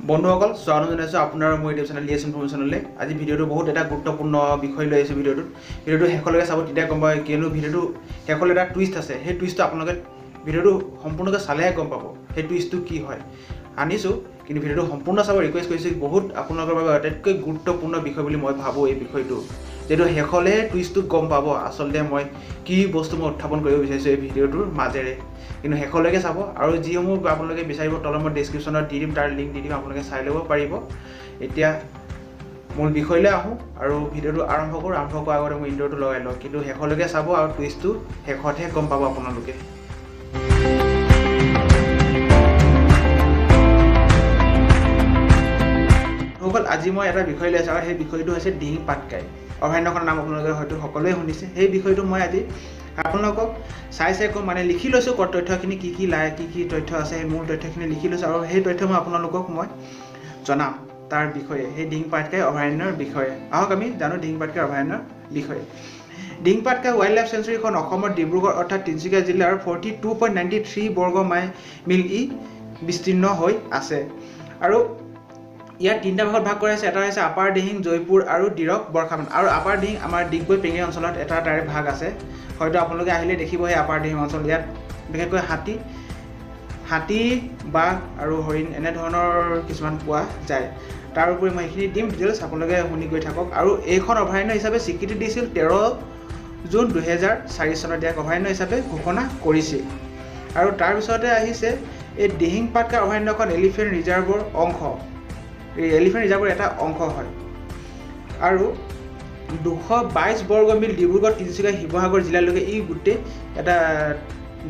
বন্ধুসকল স্বাগতম জনাইছোঁ আপোনাৰ মোৰ ইউটিউব চেনেল লিএছ ইনফৰমেশ্যনলৈ। আজি ভিডিঅ'টো বহুত এটা গুৰুত্বপূৰ্ণ বিষয় লৈ আহিছোঁ। ভিডিঅ'টো শেষলৈকে চাব, তেতিয়া গম পাব। কিয়নো ভিডিঅ'টো শেষলৈ এটা টুইষ্ট আছে, সেই টুইষ্টটো আপোনালোকে ভিডিঅ'টো সম্পূৰ্ণকৈ চালেহে গম পাব সেই টুইষ্টটো কি হয়। আনিছোঁ, কিন্তু ভিডিঅ'টো সম্পূৰ্ণ চাব ৰিকুৱেষ্ট কৰিছোঁ। বহুত আপোনালোকৰ বাবে আটাইতকৈ গুৰুত্বপূৰ্ণ বিষয় বুলি মই ভাবোঁ এই বিষয়টো, যিহেতু শেষলৈহে টুইষ্টটো গম পাব আচলতে মই কি বস্তু মই উত্থাপন কৰিব বিচাৰিছোঁ এই ভিডিঅ'টোৰ মাজেৰে। কিন্তু শেষলৈকে চাব আৰু যিসমূহ আপোনালোকে বিচাৰিব তলত মই ডেছক্ৰিপশ্যনত দি দিম, তাৰ লিংক দি দিম, আপোনালোকে চাই ল'ব পাৰিব। এতিয়া মূল বিষয়লৈ আহোঁ আৰু ভিডিঅ'টো আৰম্ভ কৰোঁ। আৰম্ভ কৰাৰ আগতে মই ইণ্ট্ৰ'টো লগাই লওঁ, কিন্তু শেষলৈকে চাব আৰু টুইষ্টটো শেষতহে গম পাব আপোনালোকে। সকল আজি মই এটা বিষয় লৈ আছোঁ আৰু সেই বিষয়টো হৈছে দিহিং পাটকাই অভয়াৰণ্যখনৰ নাম আপোনালোকে হয়তো সকলোৱে শুনিছে। সেই বিষয়টো মই আজি আপোনালোকক চাই চাই ক'ম, মানে লিখি লৈছোঁ তথ্যখিনি কি কি লাগে, কি কি তথ্য আছে, সেই মূল তথ্যখিনি লিখি লৈছোঁ আৰু সেই তথ্য মই আপোনালোকক মই জনাম তাৰ বিষয়ে, সেই দিহিং পাটকাই অভয়াৰণ্যৰ বিষয়ে। আহক আমি জানো দিহিং পাটকাই অভয়াৰণ্যৰ বিষয়ে। দিহিং পাটকাই ৱাইল্ড লাইফ চেঞ্চুৰীখন অসমৰ ডিব্ৰুগড় অৰ্থাৎ তিনিচুকীয়া জিলাৰ 42.93 বৰ্গ মাইল ই বিস্তীৰ্ণ হৈ আছে আৰু ইয়াত তিনিটা ভাগত ভাগ কৰা হৈছে। এটা হৈছে আপাৰ দিহিং, জয়পুৰ আৰু ডিৰক বৰখামান। আৰু আপাৰ দিহিং আমাৰ ডিগবৈ পেঙেৰি অঞ্চলত এটা তাৰে ভাগ আছে, হয়তো আপোনালোকে আহিলে দেখিব সেই আপাৰ দিহিং অঞ্চল। ইয়াত বিশেষকৈ হাতী, বাঘ আৰু হৰিণ এনেধৰণৰ কিছুমান পোৱা যায়। তাৰ উপৰি মই সেইখিনি দিম ডিটেইলছ, আপোনালোকে শুনি গৈ থাকক। আৰু এইখন অভয়াৰণ্য হিচাপে স্বীকৃতি দিছিল 13 জুন 2004 চনত ইয়াক অভয়াৰণ্য হিচাপে ঘোষণা কৰিছিল। আৰু তাৰপিছতে আহিছে এই দিহিং পাটকাই অভয়াৰণ্যখন এলিফেণ্ট ৰিজাৰ্ভৰ অংশ, এই এলিফেণ্ট ৰিজাৰ্ভৰ এটা অংশ হয়। আৰু 222 বৰ্গ মাইল ডিব্ৰুগড়, তিনিচুকীয়া, শিৱসাগৰ জিলালৈকে ই গোটেই এটা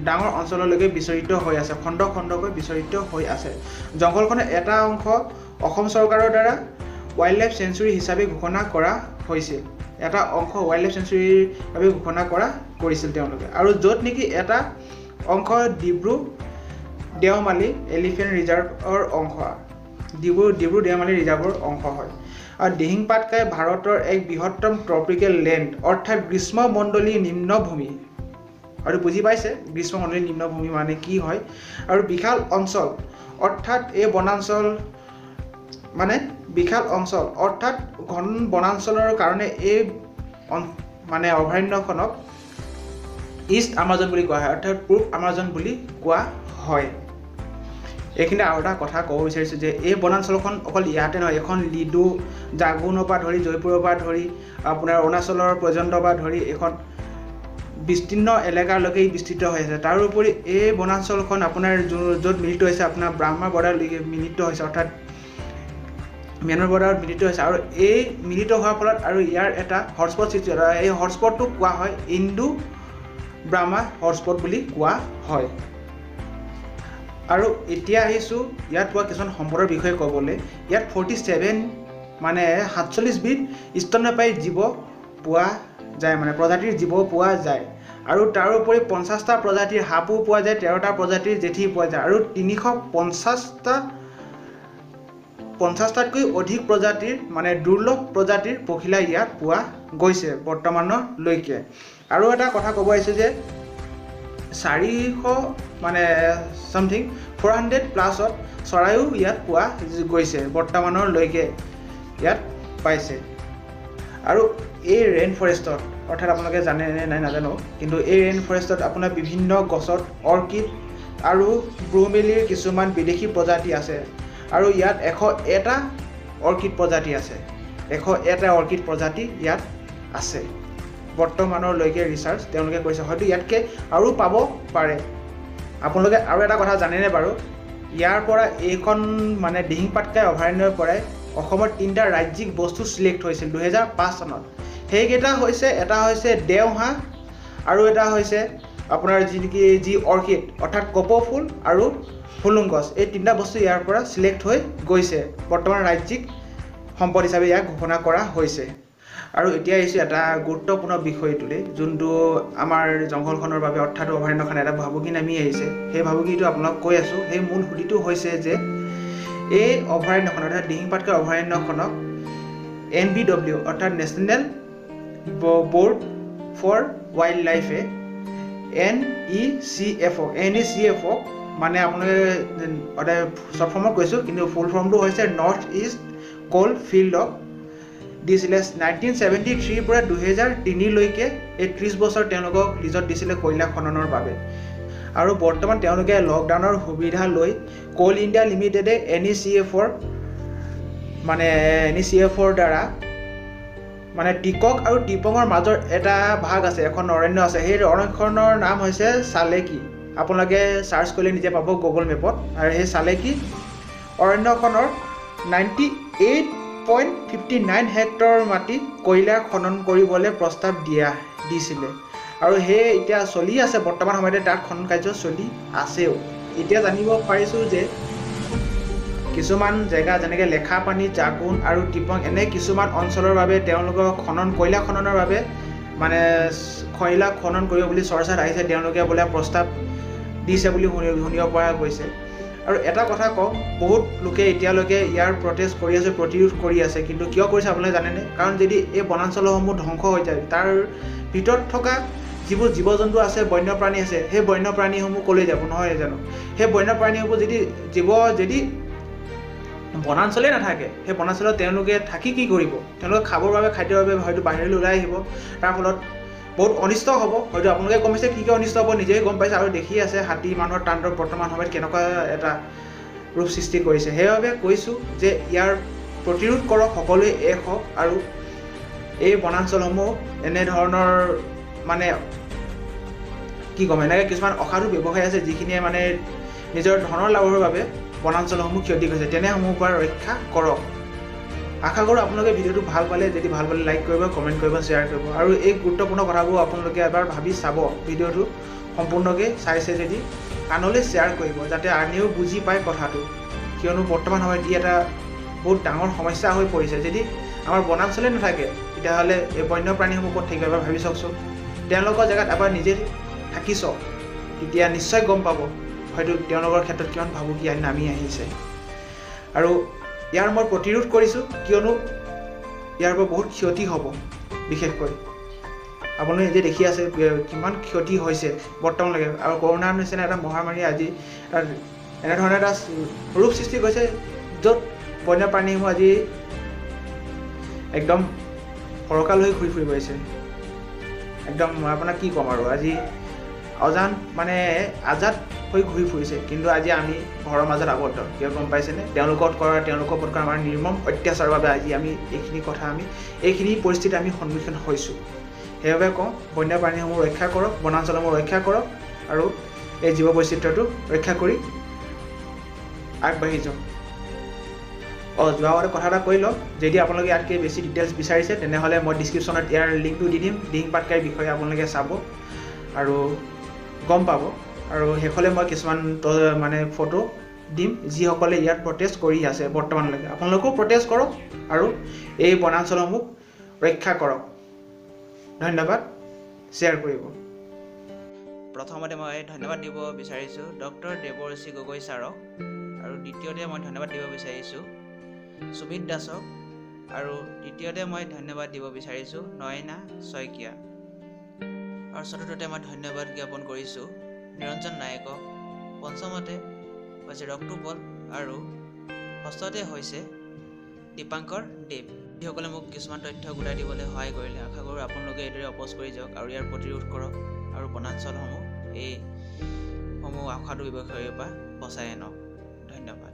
ডাঙৰ অঞ্চললৈকে বিচৰিত হৈ আছে, খণ্ড খণ্ডকৈ বিচৰিত হৈ আছে। জংঘলখনৰ এটা অংশ অসম চৰকাৰৰ দ্বাৰা ৱাইল্ড লাইফ চেঞ্চুৰী হিচাপে ঘোষণা কৰা হৈছিল, এটা অংশ ৱাইল্ড লাইফ চেঞ্চুৰীৰ বাবে ঘোষণা কৰিছিল তেওঁলোকে। আৰু য'ত নেকি এটা অংশ ডিব্ৰু দেওমালী এলিফেণ্ট ৰিজাৰ্ভৰ অংশ, ডিব্ৰু দেওমালী ৰিজাৰ্ভৰ অংশ হয়। আৰু দিহিং পাটকাই ভাৰতৰ এক বৃহত্তম ট্ৰপিকেল লেণ্ড অৰ্থাৎ গ্ৰীষ্মমণ্ডলীয় নিম্নভূমি, আৰু বুজি পাইছে গ্ৰীষ্মমণ্ডলীয় নিম্নভূমি মানে কি হয়। আৰু বিশাল অঞ্চল অৰ্থাৎ এই বনাঞ্চল মানে বিশাল অঞ্চল অৰ্থাৎ ঘন বনাঞ্চলৰ কাৰণে এই মানে অভয়াৰণ্যখনক ইষ্ট আমাজন বুলি কোৱা হয়, অৰ্থাৎ পূব আমাজন বুলি কোৱা হয়। এইখিনি আৰু এটা কথা ক'ব বিচাৰিছোঁ যে এই বনাঞ্চলখন অকল ইয়াতে নহয়, এইখন লিডু, জাগুনৰ পৰা ধৰি জয়পুৰৰ পৰা ধৰি আপোনাৰ অৰুণাচলৰ পৰ্যন্তৰ পৰা ধৰি এইখন বিস্তীৰ্ণ এলেকালৈকে বিস্তৃত হৈ আছে। তাৰোপৰি এই বনাঞ্চলখন আপোনাৰ য'ত মিলিত হৈছে আপোনাৰ ব্ৰাহ্মা বৰ্ডাৰলৈকে মিলিত হৈছে, অৰ্থাৎ ম্যানমাৰ বৰ্ডাৰত মিলিত হৈছে। আৰু এই মিলিত হোৱাৰ ফলত আৰু ইয়াৰ এটা হটস্পট সৃষ্টি হয়, এই হটস্পটটোক কোৱা হয় ইণ্ডো ব্ৰাহ্মা হটস্পট বুলি কোৱা হয়। আৰু এতিয়া আহিছোঁ ইয়াত পোৱা কিছুমান সম্পদৰ বিষয়ে ক'বলৈ। ইয়াত 47 মানে 47 বিধ স্তন্যপায়ী জীৱ পোৱা যায়, মানে প্ৰজাতিৰ জীৱ পোৱা যায়। আৰু তাৰোপৰি 50টা প্ৰজাতিৰ সাপো পোৱা যায়, 13টা প্ৰজাতিৰ জেঠী পোৱা যায় আৰু 350টাতকৈ অধিক প্ৰজাতিৰ মানে দুৰ্লভ প্ৰজাতিৰ পখিলা ইয়াত পোৱা গৈছে বৰ্তমানলৈকে। আৰু এটা কথা ক'ব আহিছোঁ যে 400 মানে চামথিং 400 প্লাছত চৰাইও ইয়াত পোৱা গৈছে বৰ্তমানলৈকে ইয়াত পাইছে। আৰু এই ৰেইন ফৰেষ্টত অৰ্থাৎ আপোনালোকে জানে নে নাই নাজানো, কিন্তু এই ৰেইন ফৰেষ্টত আপোনাৰ বিভিন্ন গছত অৰ্কিড আৰু ব্ৰুমেলিৰ কিছুমান বিদেশী প্ৰজাতি আছে। আৰু ইয়াত 101টা অৰ্কিড প্ৰজাতি আছে, 101টা অৰ্কিড প্ৰজাতি ইয়াত আছে বৰ্তমানলৈকে ৰিচাৰ্চ তেওঁলোকে কৰিছে, হয়তো ইয়াতকৈ আৰু পাব পাৰে। আপোনালোকে আৰু এটা কথা জানেনে বাৰু, ইয়াৰ পৰা এইখন মানে দিহিং পাটকাই অভয়াৰণ্যৰ পৰাই অসমৰ 3টা ৰাজ্যিক বস্তু চিলেক্ট হৈছিল 2005 চনত। সেইকেইটা হৈছে, এটা হৈছে দেওহাঁহ আৰু এটা হৈছে আপোনাৰ যি নেকি যি অৰ্কিড অৰ্থাৎ কপৌফুল আৰু হুলুং গছ। এই 3টা বস্তু ইয়াৰ পৰা চিলেক্ট হৈ গৈছে, বৰ্তমান ৰাজ্যিক সম্পদ হিচাপে ইয়াক ঘোষণা কৰা হৈছে। আৰু এতিয়া আহিছোঁ এটা গুৰুত্বপূৰ্ণ বিষয়টোলৈ, যোনটো আমাৰ জংঘলখনৰ বাবে অৰ্থাৎ অভয়াৰণ্যখন এটা ভাবুকি নামি আহিছে। সেই ভাবুকিটো আপোনাক কৈ আছোঁ। সেই মূল সুধিটো হৈছে যে এই অভয়াৰণ্যখন অৰ্থাৎ দিহিং পাটকাই অভয়াৰণ্যখনক NBW অৰ্থাৎ নেশ্যনেল ব'ৰ্ড ফৰ ৱাইল্ড লাইফে NECF-ক মানে আপোনালোকে সদায় শ্বৰ্ট ফৰ্মত কৈছোঁ, কিন্তু ফুল ফৰ্মটো হৈছে নৰ্থ ইষ্ট ক'ল ফিল্ডক দিছিলে 1973ৰ পৰা 2003লৈকে এই 30 বছৰ তেওঁলোকক লিজত দিছিলে কয়লা খননৰ বাবে। আৰু বৰ্তমান তেওঁলোকে লকডাউনৰ সুবিধা লৈ ক'ল ইণ্ডিয়া লিমিটেডে NECF-ৰ মানে NECF-ৰ দ্বাৰা মানে টিকক আৰু টিপঙৰ মাজৰ এটা ভাগ আছে, এখন অৰণ্য আছে, সেই অৰণ্যখনৰ নাম হৈছে চালেকি। আপোনালোকে চাৰ্চ কৰিলে নিজে পাব গুগল মেপত। আৰু সেই চালেকি অৰণ্যখনৰ 98.59 হেক্টৰ মাটি কয়লা খনন কৰিবলৈ প্ৰস্তাৱ দিছিলে। আৰু সেই এতিয়া চলি আছে, বৰ্তমান সময়তে তাত খনন কাৰ্য চলি আছেও। এতিয়া জানিব পাৰিছোঁ যে কিছুমান জেগা যেনেকৈ লেখাপানী, জাগুন আৰু টিপং এনে কিছুমান অঞ্চলৰ বাবে তেওঁলোকৰ খনন কয়লা খননৰ বাবে মানে কয়লা খনন কৰিব বুলি চৰ্চাত আহিছে, তেওঁলোকে বোলে প্ৰস্তাৱ দিছে বুলি শুনিব পৰা গৈছে। আৰু এটা কথা কওঁ, বহুত লোকে এতিয়ালৈকে ইয়াৰ প্ৰটেষ্ট কৰি আছে, প্ৰতিৰোধ কৰি আছে, কিন্তু কিয় কৰিছে আপোনালোকে জানেনে? কাৰণ যদি এই বনাঞ্চলসমূহ ধ্বংস হৈ যায়, তাৰ ভিতৰত থকা যিবোৰ জীৱ জন্তু আছে, বন্যপ্ৰাণী আছে, সেই বন্যপ্ৰাণীসমূহ ক'লৈ যাব নহয় জানো? সেই বন্যপ্ৰাণীসমূহ যদি বনাঞ্চলেই নাথাকে, সেই বনাঞ্চলত তেওঁলোকে থাকি কি কৰিব? তেওঁলোকে খাবৰ বাবে, খাদ্যৰ বাবে হয়তো বাহিৰলৈ ওলাই আহিব, তাৰ ফলত বহুত অনিষ্ট হ'ব। হয়তো আপোনালোকে গম পাইছে কি কি অনিষ্ট হ'ব, নিজেই গম পাইছে আৰু দেখি আছে হাতী মানুহৰ তাণ্ডৱ বৰ্তমান সময়ত কেনেকুৱা এটা ৰূপ সৃষ্টি কৰিছে। সেইবাবে কৈছোঁ যে ইয়াৰ প্ৰতিৰোধ কৰক, সকলোৱে এক হওক আৰু এই বনাঞ্চলসমূহ এনেধৰণৰ মানে কি ক'ম, এনেকৈ কিছুমান অসাধু ব্যৱসায় আছে যিখিনিয়ে মানে নিজৰ ধনৰ লাভৰ বাবে বনাঞ্চলসমূহ ক্ষতি কৰিছে, তেনেসমূহৰ পৰা ৰক্ষা কৰক। আশা কৰোঁ আপোনালোকে ভিডিঅ'টো ভাল পালে। যদি ভাল পালে লাইক কৰিব, কমেণ্ট কৰিব, শ্বেয়াৰ কৰিব আৰু এই গুৰুত্বপূৰ্ণ কথাবোৰ আপোনালোকে এবাৰ ভাবি চাব। ভিডিঅ'টো সম্পূৰ্ণকৈ চাইছে যদি আনলৈ শ্বেয়াৰ কৰিব, যাতে আনেও বুজি পায় কথাটো। কিয়নো বৰ্তমান সময়ত ই এটা বহুত ডাঙৰ সমস্যা হৈ পৰিছে। যদি আমাৰ বনাঞ্চলেই নাথাকে তেতিয়াহ'লে এই বন্যপ্ৰাণীসমূহ ক'ত থাকিব এবাৰ ভাবি চাওকচোন। তেওঁলোকৰ জেগাত এবাৰ নিজে থাকি চাওক, তেতিয়া নিশ্চয় গম পাব হয়তো তেওঁলোকৰ ক্ষেত্ৰত কিমান ভাবুকি নামি আহিছে। আৰু ইয়াৰ মই প্ৰতিৰোধ কৰিছোঁ, কিয়নো ইয়াৰ পৰা বহুত ক্ষতি হ'ব। বিশেষকৈ আপোনালোকে নিজে দেখি আছে কিমান ক্ষতি হৈছে বৰ্তমানলৈকে। আৰু কৰোণাৰ নিচিনা এটা মহামাৰী আজি এনেধৰণে এটা ৰূপ সৃষ্টি কৰিছে য'ত বন্যপ্ৰাণীসমূহ আজি একদম ফৰকাল হৈ ঘূৰি ফুৰিব আহিছে। একদম আপোনাক কি ক'ম আৰু, আজি অজান মানে আজাদ হৈ ঘূৰি ফুৰিছে, কিন্তু আজি আমি ঘৰৰ মাজত আবদ্ধ। কিয় গম পাইছেনে? তেওঁলোকৰ ওপৰত কৰা আমাৰ নিৰ্মম অত্যাচাৰৰ বাবে আজি আমি এইখিনি কথা, আমি এইখিনি পৰিস্থিতি আমি সন্মুখীন হৈছোঁ। সেইবাবে কওঁ, বন্যপ্ৰাণীসমূহ ৰক্ষা কৰক, বনাঞ্চলসমূহ ৰক্ষা কৰক আৰু এই জীৱ বৈচিত্ৰ্যটো ৰক্ষা কৰি আগবাঢ়ি যাওক। যোৱা আগতে কথা এটা কৈ লওক, যদি আপোনালোকে ইয়াতকৈ বেছি ডিটেইলছ বিচাৰিছে তেনেহ'লে মই ডিছক্ৰিপশ্যনত ইয়াৰ লিংকটো দি দিম। দিহিং পাটকাইৰ বিষয়ে আপোনালোকে চাব আৰু গম পাব। আৰু শেষলৈ মই কিছুমান মানে ফটো দিম যিসকলে ইয়াত প্ৰটেষ্ট কৰি আছে বৰ্তমানলৈকে। আপোনালোকেও প্ৰটেষ্ট কৰক আৰু এই বনাঞ্চলসমূহ ৰক্ষা কৰক। ধন্যবাদ, শ্বেয়াৰ কৰিব। প্ৰথমতে মই ধন্যবাদ দিব বিচাৰিছোঁ ডক্টৰ দেৱৰ্ষি গগৈ ছাৰক, আৰু দ্বিতীয়তে মই ধন্যবাদ দিব বিচাৰিছোঁ সুমিত দাসক, আৰু তৃতীয়তে মই ধন্যবাদ দিব বিচাৰিছোঁ নয়না শইকীয়া, আৰু চতুৰ্থতে মই ধন্যবাদ জ্ঞাপন কৰিছোঁ নিৰঞ্জন নায়কক, পঞ্চমতে হৈছে ৰক্তোপল, আৰু ষষ্ঠতে হৈছে দীপাংকৰ দেৱ। যিসকলে মোক কিছুমান তথ্য গোটাই দিবলৈ সহায় কৰিলে। আশা কৰোঁ আপোনালোকে এইদৰে অপ'জ কৰি যাওক আৰু ইয়াৰ প্ৰতিৰোধ কৰক আৰু বনাঞ্চলসমূহ এইসমূহ অসাধু ব্যৱসায়ীৰ পৰা বচাই আনক। ধন্যবাদ।